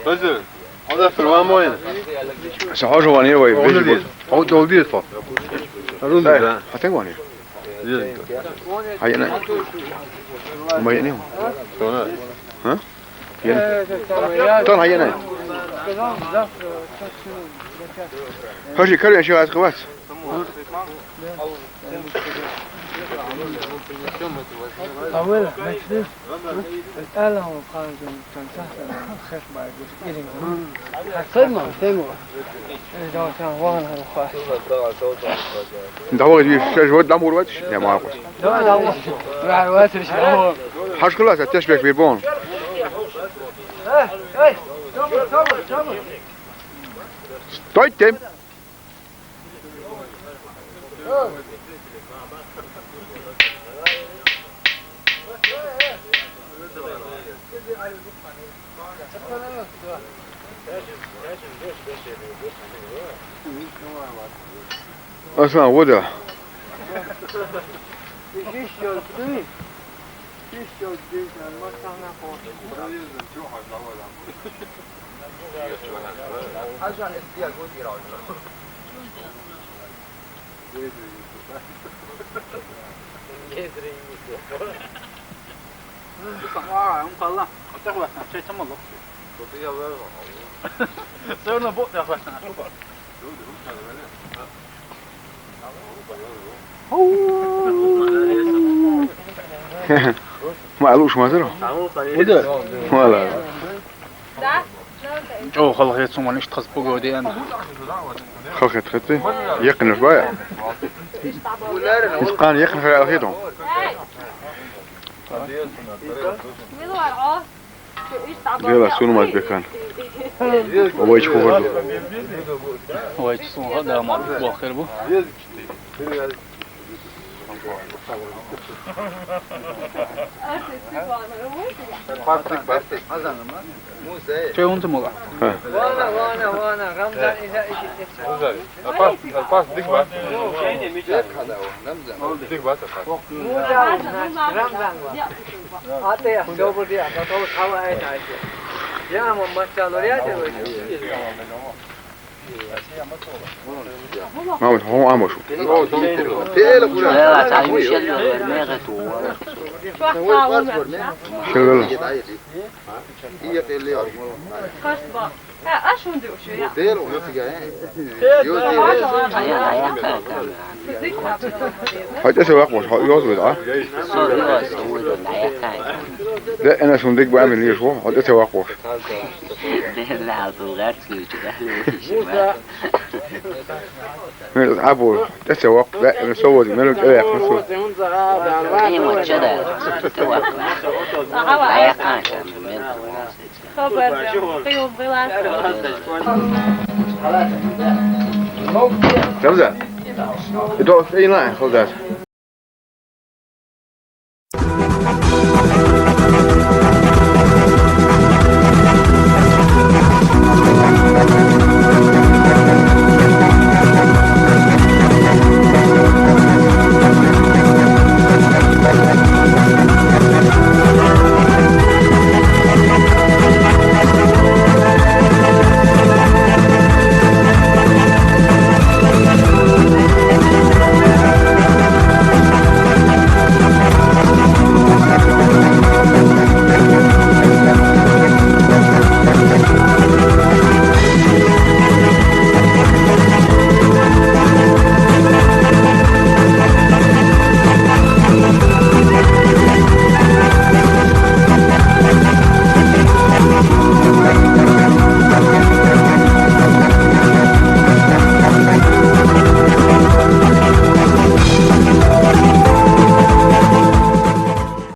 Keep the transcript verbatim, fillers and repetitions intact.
Хоза, хьо да фирма моин. Са хьожа ван е вай, Хьо вежа да. Бу. Хьо долдиет фо. Рунда, да. Хьо тенг ван е? Е. Хьо е на? Ма е не. Тона. Ха? Е. Тон хьо е на? Хьожи, кар я ши аз хвас. Давай ди шеш вот дам урват, я Маркус. Давай, давай. Хаш куласа тешбек бибон. Стойте. Аслан, вода. Ма алуш мазаро. Вала. ЧӀоагӀа халахетсон ван иштта хаза пугоди ан. Халахет хати. Якъинаш бая. Искан якъин хара алхидон. Дела сунмаз бекан. Овайч хурду. Овайч сун хада мар бохер бу. Че унту мола. Вана, вана, вана, Рамзан иза иши. Апас, апас, дик бас. Дик бас, апас. Рамзан. Ате я, добрый день, а то вот хава это. Я ама мачалор я те. Мамут, хо амошу. Шелвела. Хьо тӀе ца вакъ ваш, хьо йоз вед, а? Де, ана сун дик бамин лиш во, хьо тӀе ца вакъ ваш. Муса. Абу, тӀе ца вакъ, бе, со води, мелу тӀе вакъ, со. Ма чада, тӀе вакъ. Ая кан ша, мел. Хабар да, хил вилас. Рамзан. Идо, ина, холдас.